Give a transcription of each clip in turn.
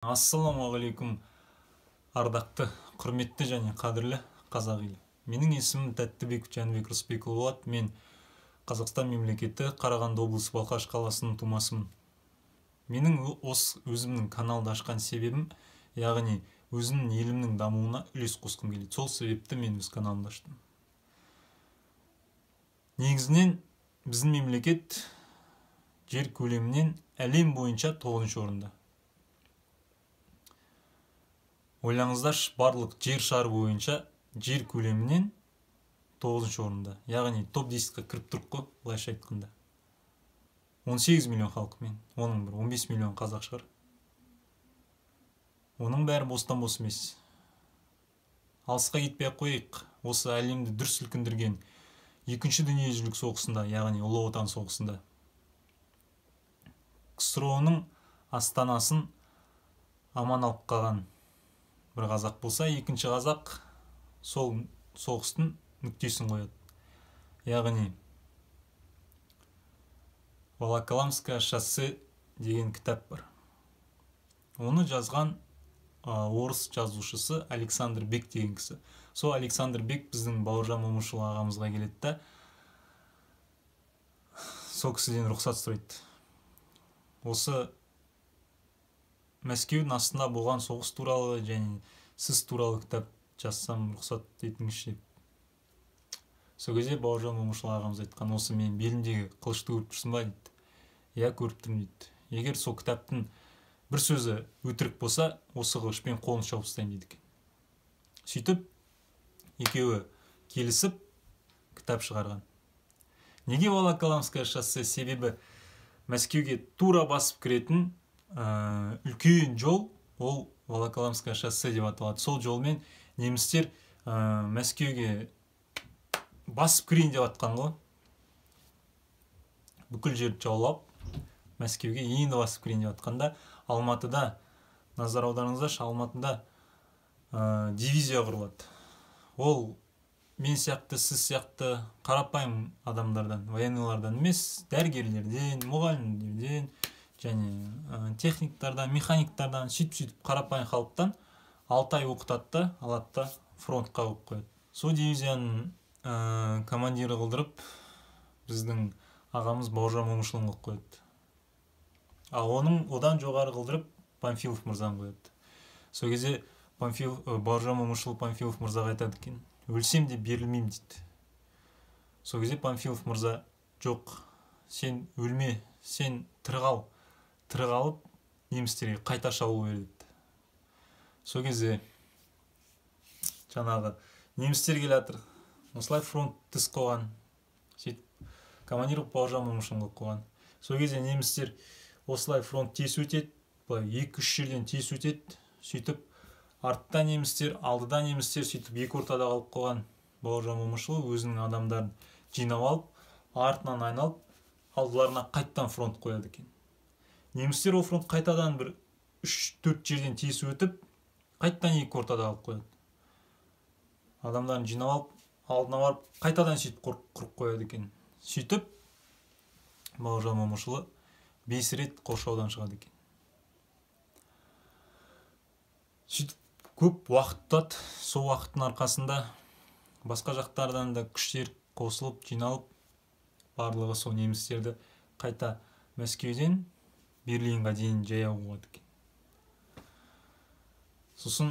Ассалаумағалейкум, ардақты, құрметті және қадірлі қазақ елі. Менің есімім Тәттібек Жәнібек Рысбекұлы болады. Мен Қазақстан мемлекеті Қарағанды облысы Балқаш қаласының тумасымын. Менің осы өзімнің каналды ашқан себебім, яғни өзімнің елімнің дамуына үлес қосқым келеді. Сол себепті мен өз каналымды аштым. Негізінен біздің мемлекет жер көлемінен әлем бойынша 9-шы орында. Ойлаңыздаршы, барлық жер шары бойынша жер көлемінен 9-шы орында. Яғни топ 10-қа кіріп тұрық қой, былайша айтқанда. 18 миллион халықпен, оның бір 15 миллион қазақ шығар. Оның бәрі бостан бос емес. Алысқа кетпей ақ қояйық. Осы әлемді дүр сілкіндірген Екінші дүниежүзілік соғысында, яғни Ұлы Отан соғысында КСРО-ның астанасын аман алып қалған бір қазақ болса, екінші қазақ сол соғыстың нүктесін қояды. Яғни Волоколамское шоссе деген кітап бар. Оны жазған орыс жазушысы Александр Бек деген кісі. Сол Александр Бек біздің Бауыржан Момышұлы ағамызға келеді да, сол кісіден рұқсат сұрайды. Осы Мәскеудің астында болған соғыс туралы және сіз туралы кітап жазсам рұқсат етіңізші деп. Сол кезде Бауыржан Момышұлы ағамыз айтқан, осы мен белімдегі қылышты көріп тұрсың ба дейді. Иә, көріп тұрмын дейді. Егер сол кітаптың бір сөзі өтірік болса, осы қылышпен қолын шауып тастаймын дейді екен. Сөйтіп екеуі келісіп кітап шығарған. Неге Волоколамское шоссе? Себебі Мәскеуге тура басып кіретін үлкен жол, ол Волоколамское шоссе деп аталады. Сол жолмен немістер Мәскеуге басып кірейін деп атқан ғой. Бүкіл жерді жаулап, Мәскеуге енді басып кірейін деп атқанда, Алматыда, назар аударыңыздаршы, Алматыда дивизия құрылады. Ол мен сияқты, сіз сияқты қарапайым адамдардан, военныйлардан емес, дәрігерлерден, мұғалімдерден, және техниктардан, механиктардан, сөйтіп-сөйтіп қарапайым халықтан 6 ай оқытады да, алады да фронтқа қойып қояды. Сол дивизияның командирі қылдырып, біздің ағамыз Бауыржан Момышұлын қойып қояды. Ал оның одан жоғары қылдырып Панфилов мырзаны қояды. Сол кезде Бауыржан Момышұлы Панфилов мырзаға айтады екен, өлсем де берілмеймін дейді. Сол кезде Панфилов мырза, жоқ, сен өлме, сен тірі қал, тірі қалып немістерге қайта шабуыл бер дейді. Сол кезде жаңағы немістер келе жатыр, осылай фронт тіс қойған, сөйтіп командир Бауыржан Момышұлын қойып қойған. Сол кезде немістер осылай фронт тесіп өтеді, былай 2-3 жерден тесіп өтеді, сөйтіп артта немістер, алдыда немістер, сөйтіп екі ортада қалып қойған Бауыржан Момышұлы өзінің адамдарын жинап алып, артынан айналып, алдыларына қайттан фронт қояды екен. Немістер ол фронт қайтадан бір 3-4 жерден тесіп өтіп, қайттан екі ортада қалып қояды. Адамдарын жинап алып, алдына барып, қайтадан сөйтіп құрып қояды екен. Сөйтіп Бауыржан Момышұлы 5 рет қоршаудан шығады екен. Сөйтіп көп уақыт ұтады. Сол уақыттың арқасында басқа жақтардан да күштер қосылып, жиналып, барлығы сол немістерді қайта Мәскеуден Берлинға дейін жаяу қуады екен. Сосын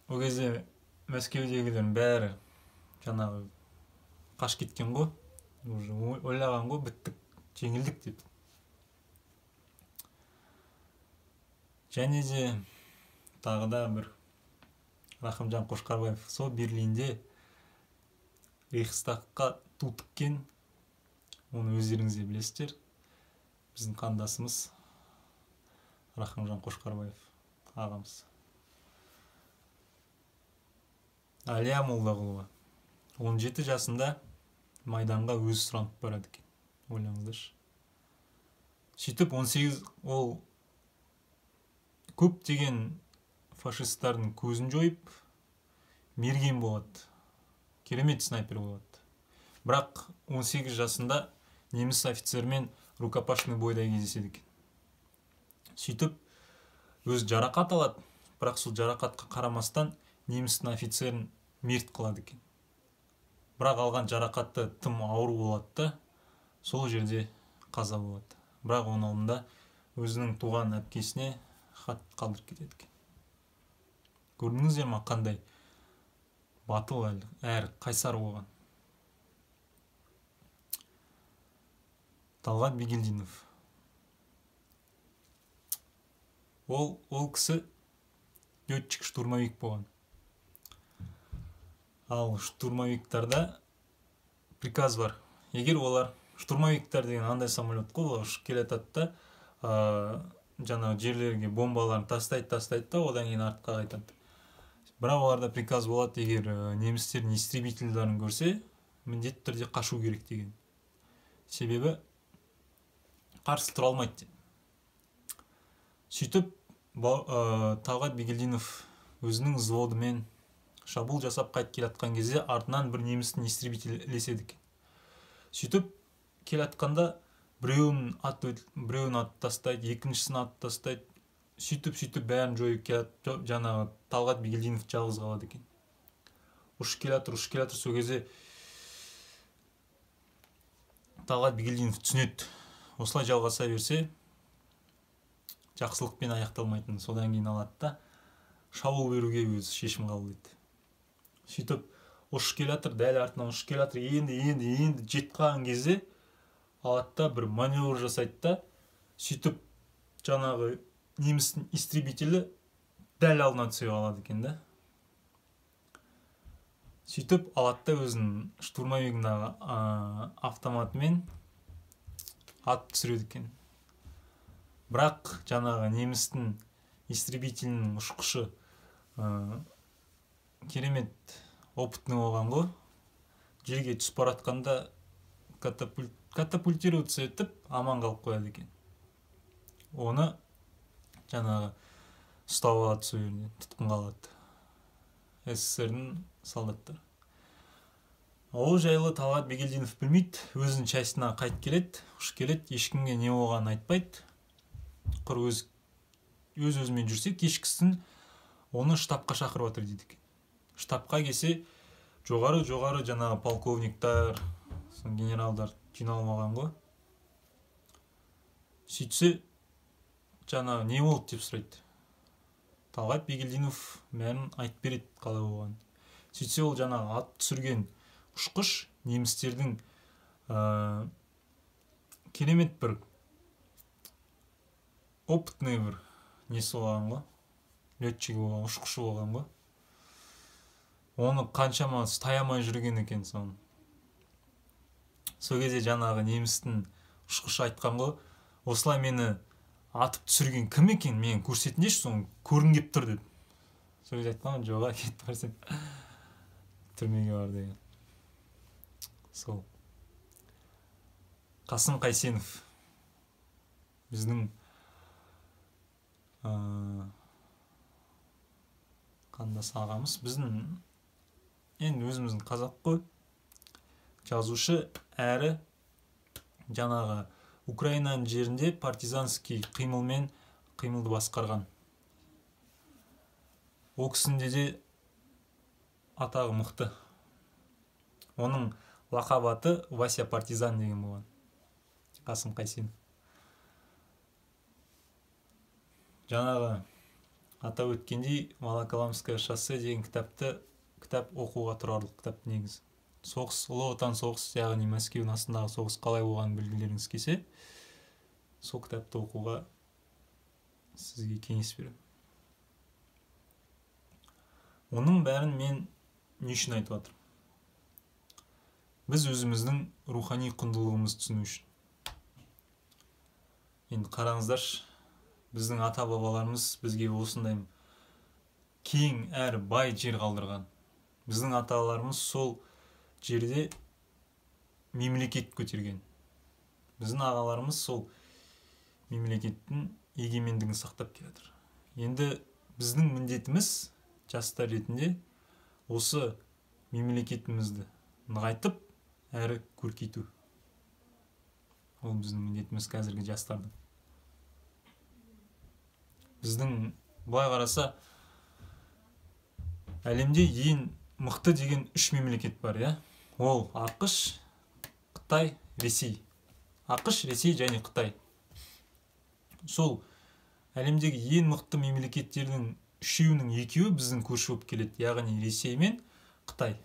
ол кезде Мәскеудегілердің бәрі жаңағы қашып кеткен ғой, уже ойлаған ғой, біттік, жеңілдік деп. Және де тағы да бір Рахымжан Қошқарбаев сол Берлинде Рейхстагқа ту тіккен, оны өздеріңіз де білесіздер, біздің қандасымыз Рахымжан Қошқарбаев ағамыз. Әлия Молдағұлова 17 жасында майданға өзі сұранып барады екен, ойлаңыздаршы. Сөйтіп 18 ол көптеген фашисттардың көзін жойып, мерген болады, керемет снайпер болады. Бірақ 18 жасында неміс офицермен рукопашный бойда кездеседі екен. Сөйтіп Өзі жарақат алады, бірақ сол жарақатқа қарамастан немістің офицерін мерт қылады екен. Бірақ алған жарақаты тым ауыр болады да, сол жерде қаза болады. Бірақ оның алдында өзінің туған әпкесіне хат қалдырып кетеді екен. Көрдіңіздер ма, қандай батыл әрі қайсар болған. Талғат Бигелдинов. Ол кісі летчик штурмовик болған. Ал штурмовиктарда приказ бар. Егер олар штурмовиктар деген андай самолет қой, олар ұшып келе жатады да, жаңағы жерлерге бомбаларын тастайды да, одан кейін артқа қайтады. Бірақ оларда приказ болады, егер немістердің истребительдерін көрсе, міндетті түрде қашу керек деген. Себебі қарсы тұра алмайды деп. Сөйтіп Талғат Бигелдинов өзінің взводымен шабуыл жасап қайтып келе жатқан кезде артынан бір немістің истребителі ілеседі екен. Сөйтіп келе жатқанда біреуін атып тастайды, екіншісін атып тастайды. Сөйтіп бәрін жойып келе, жаңағы Талғат Бигелдинов жалғыз қалады екен. Ұшып келе жатыр, сол кезде Талғат Бигелдинов түсінеді. Осылай жалғаса берсе, жақсылықпен аяқталмайтын. Содан кейін алады да, шабуыл беруге өзі шешім қабылдайды. Сөйтіп ұшып келе жатыр, дәл артынан ұшып келе жатыр, енді жетіп қалған кезде алады да бір маневр жасайды да, сөйтіп жаңағы немістің истребителі дәл алдына түсе қалады екен да. Сөйтіп алады да өзінің штурмовигіндағы автоматымен атып түсіреді екен. Бірақ жаңағы немістің истребителінің ұшқышы керемет опытный болған ғой. Жерге түсіп бара жатқанда катапультироваться етіп аман қалып қояды екен. Оны жаңағы ұстап алады, сол жерде тұтқынға алады СССР-дің солдаттары. Ол жайлы Талғат Бигелдинов білмейді, өзінің частына қайтып келеді, ұшып келеді, ешкімге не болғанын айтпайды. Құр өз өзімен жүрсе, кешкісін оны штабқа шақырып жатыр дейді екен. Штабқа келсе, жоғары жаңағы полковниктар, генералдар жиналып алған ғой. Сөйтсе, жаңағы не болды деп сұрайды. Талғат Бигелдинов бәрін айтып береді қалай болғанын. Сөйтсе, ол жаңағы ат түсірген ұшқыш немістердің керемет бір опытный бір несі болған ғой, летчигі болған, ұшқышы болған ғой. Оны қаншама ұстай алмай жүрген екен соны. Сол кезде жаңағы немістің ұшқышы айтқан ғой, осылай мені атып түсірген кім екен, мен көрсетіңдерші, соны көргім келіп тұр деп. Сол кезде айтқан, жоға, кетіп бар сен, түрмеге бар деген. Сол Қасым Қайсенов біздің қандас ағамыз, біздің енді өзіміздің қазақ қой, жазушы, әрі жаңағы Украинаның жерінде партизанский қимылмен қимылды басқарған. Ол кісінде де атағы мықты. Оның лақап аты Вася партизан деген болған. Қасым Қайсенов. Жаңағы атап өткендей, Волоколамское шоссе деген кітап оқуға тұрарлық кітап негізі. Соғыс, Ұлы Отан соғысы, яғни Мәскеудің астындағы соғыс қалай болғанын білгілеріңіз келсе, сол кітапты оқуға сізге кеңес беремін. Оның бәрін мен не үшін айтып жатырмын? Біз өзіміздің рухани құндылығымызды түсіну үшін. Енді қараңыздаршы, біздің ата-бабаларымыз бізге осындай кең әрі бай жер қалдырған. Біздің ата-бабаларымыз сол жерде мемлекет көтерген. Біздің ағаларымыз сол мемлекеттің егемендігін сақтап келе жатыр. Енді біздің міндетіміз жастар ретінде осы мемлекетімізді нығайтып әрі көркейту. Ол біздің міндетіміз қазіргі жастардың. Біздің Былай қараса, әлемде ең мықты деген 3 мемлекет бар, иә? Ол АҚШ, Қытай, Ресей. АҚШ, Ресей және Қытай. Сол әлемдегі ең мықты мемлекеттердің үшеуінің екеуі біздің көрші болып келеді, яғни Ресей мен Қытай.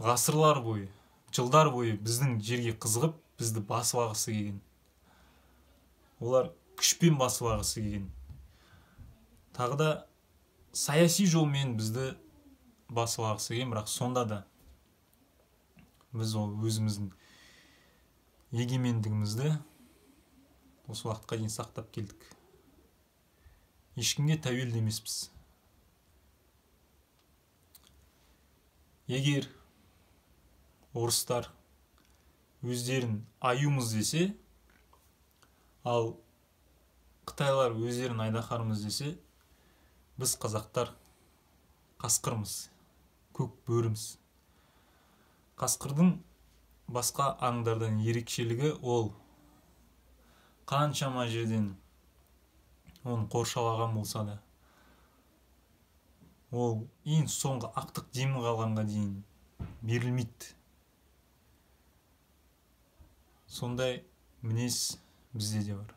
Ғасырлар бойы, жылдар бойы біздің жерге қызығып, бізді басып алғысы келген. Олар күшпен басып алғысы келген. Тағы да саяси жолмен бізді басып алғысы келген, бірақ сонда да біз ол өзіміздің егемендігімізді осы уақытқа дейін сақтап келдік. Ешкімге тәуелді емеспіз. Егер орыстар өздерін аюмыз десе, ал қытайлар өздерін айдаһармыз десе, біз қазақтар қасқырмыз, көк бөріміз. Қасқырдың басқа аңдардан ерекшелігі ол қаншама жерден оны қоршалаған болса да, ол ең соңғы ақтық демі қалғанға дейін берілмейді. Сондай мінез бізде де бар.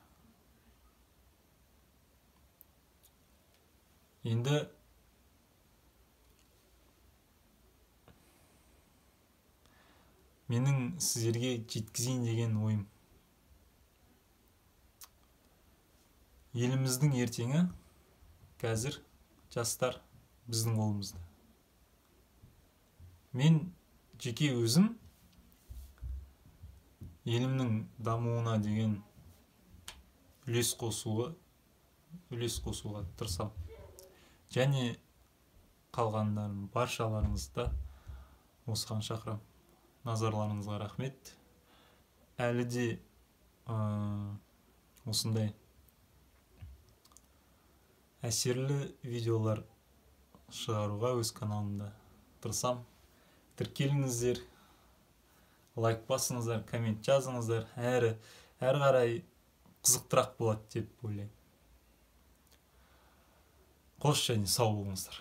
Енді менің сіздерге жеткізейін деген ойым, еліміздің ертеңі қазір жастар біздің қолымызда. Мен жеке өзім елімнің дамуына деген үлес қосуға тырысамын. Және қалғандарын баршаларыңызды осыған шақырамын. Назарларыңызға рахмет. Әлі де осындай әсерлі видеолар шығаруға өз каналымда тырысам. Тіркеліңіздер, лайк басыңыздар, коммент жазыңыздар. Әрі қарай қызықтырақ болады деп ойлаймын. Қош және сау болыңыздар.